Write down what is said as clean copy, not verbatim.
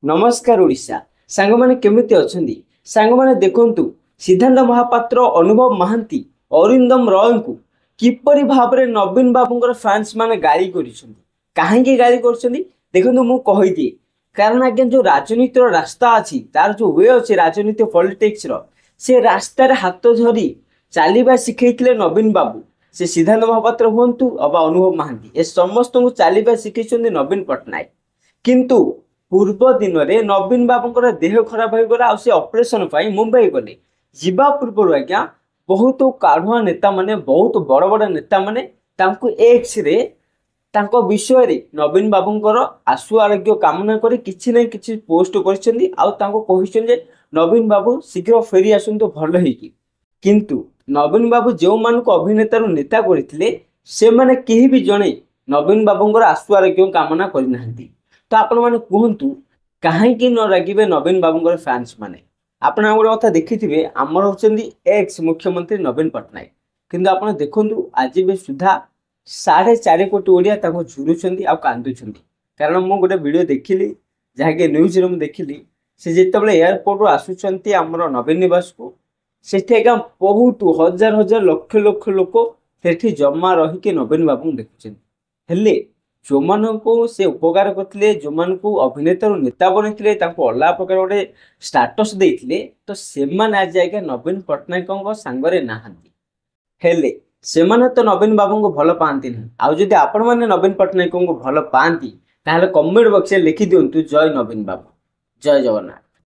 ନମସ୍କାର ଓଡ଼ିଶା। ସାଙ୍ଗମାନେ, କେମିତି ଅଛନ୍ତି ସାଙ୍ଗମାନେ? ଦେଖନ୍ତୁ, ସିଦ୍ଧାନ୍ତ ମହାପାତ୍ର, ଅନୁଭବ ମହାନ୍ତି, ଅରିନ୍ଦମ ରୟଙ୍କୁ କିପରି ଭାବରେ ନବୀନ ବାବୁଙ୍କର ଫ୍ୟାନ୍ସ ମାନେ ଗାଳି କରିଛନ୍ତି। କାହିଁକି ଗାଳି କରୁଛନ୍ତି, ଦେଖନ୍ତୁ, ମୁଁ କହିଦିଏ। କାରଣ ଆଜ୍ଞା, ଯୋଉ ରାଜନୀତିର ରାସ୍ତା ଅଛି, ତାର ଯୋଉ we ଅଛି ରାଜନୀତି ପଲିଟିକ୍ସର, ସେ ରାସ୍ତାରେ ହାତ ଧରି ଚାଲିବା ଶିଖେଇଥିଲେ ନବୀନ ବାବୁ। ସେ ସିଦ୍ଧାନ୍ତ ମହାପାତ୍ର ହୁଅନ୍ତୁ ଅବା ଅନୁଭବ ମହାନ୍ତି, ଏ ସମସ୍ତଙ୍କୁ ଚାଲିବା ଶିଖେଇଛନ୍ତି ନବୀନ ପଟ୍ଟନାୟକ। କିନ୍ତୁ ପୂର୍ବ ଦିନରେ ନବୀନ ବାବୁଙ୍କର ଦେହ ଖରାପ ହୋଇଗଲା ଆଉ ସେ ଅପରେସନ ପାଇଁ ମୁମ୍ବାଇ ଗଲେ। ଯିବା ପୂର୍ବରୁ ଆଜ୍ଞା, ବହୁତ କାଢୁଆ ନେତାମାନେ, ବହୁତ ବଡ଼ ବଡ଼ ନେତାମାନେ ତାଙ୍କୁ ଏକ୍ସରେ ତାଙ୍କ ବିଷୟରେ ନବୀନ ବାବୁଙ୍କର ଆଶୁ ଆରୋଗ୍ୟ କାମନା କରି କିଛି ନା କିଛି ପୋଷ୍ଟ କରିଛନ୍ତି ଆଉ ତାଙ୍କୁ କହିଛନ୍ତି ଯେ ନବୀନ ବାବୁ ଶୀଘ୍ର ଫେରି ଆସନ୍ତୁ ଭଲ ହେଇକି। କିନ୍ତୁ ନବୀନ ବାବୁ ଯେଉଁମାନଙ୍କୁ ଅଭିନେତାରୁ ନେତା କରିଥିଲେ, ସେମାନେ କେହି ବି ଜଣେ ନବୀନ ବାବୁଙ୍କର ଆଶୁ ଆରୋଗ୍ୟ କାମନା କରିନାହାନ୍ତି। ତ ଆପଣମାନେ କୁହନ୍ତୁ, କାହିଁକି ନ ରାଗିବେ ନବୀନ ବାବୁଙ୍କର ଫ୍ୟାନ୍ସ ମାନେ? ଆପଣ ଆଉ ଗୋଟେ କଥା ଦେଖିଥିବେ, ଆମର ହେଉଛନ୍ତି ଏକ୍ସ ମୁଖ୍ୟମନ୍ତ୍ରୀ ନବୀନ ପଟ୍ଟନାୟକ। କିନ୍ତୁ ଆପଣ ଦେଖନ୍ତୁ, ଆଜି ବି ସୁଦ୍ଧା 4.5 କୋଟି ଓଡ଼ିଆ ତାଙ୍କୁ ଝୁରୁଛନ୍ତି ଆଉ କାନ୍ଦୁଛନ୍ତି। କାରଣ ମୁଁ ଗୋଟେ ଭିଡ଼ିଓ ଦେଖିଲି, ଯାହାକି ନ୍ୟୁଜ୍ରେ ମୁଁ ଦେଖିଲି, ସେ ଯେତେବେଳେ ଏୟାରପୋର୍ଟରୁ ଆସୁଛନ୍ତି ଆମର ନବୀନ ନିବାସକୁ, ସେଠି ଆଜ୍ଞା ବହୁତ ହଜାର ହଜାର ଲକ୍ଷ ଲକ୍ଷ ଲୋକ ସେଠି ଜମା ରହିକି ନବୀନ ବାବୁଙ୍କୁ ଦେଖୁଛନ୍ତି। ହେଲେ ଯେଉଁମାନଙ୍କୁ ସେ ଉପକାର କରିଥିଲେ, ଯେଉଁମାନଙ୍କୁ ଅଭିନେତାରୁ ନେତା ବନେଇଥିଲେ, ତାଙ୍କୁ ଅଲଗା ପ୍ରକାର ଗୋଟେ ଷ୍ଟାଟସ୍ ଦେଇଥିଲେ, ତ ସେମାନେ ଆଜି ଆଜ୍ଞା ନବୀନ ପଟ୍ଟନାୟକଙ୍କ ସାଙ୍ଗରେ ନାହାନ୍ତି। ହେଲେ ସେମାନେ ତ ନବୀନ ବାବୁଙ୍କୁ ଭଲ ପାଆନ୍ତି ନାହିଁ। ଆଉ ଯଦି ଆପଣମାନେ ନବୀନ ପଟ୍ଟନାୟକଙ୍କୁ ଭଲ ପାଆନ୍ତି, ତାହେଲେ କମେଣ୍ଟ ବକ୍ସରେ ଲେଖିଦିଅନ୍ତୁ ଜୟ ନବୀନ ବାବୁ, ଜୟ ଜଗନ୍ନାଥ।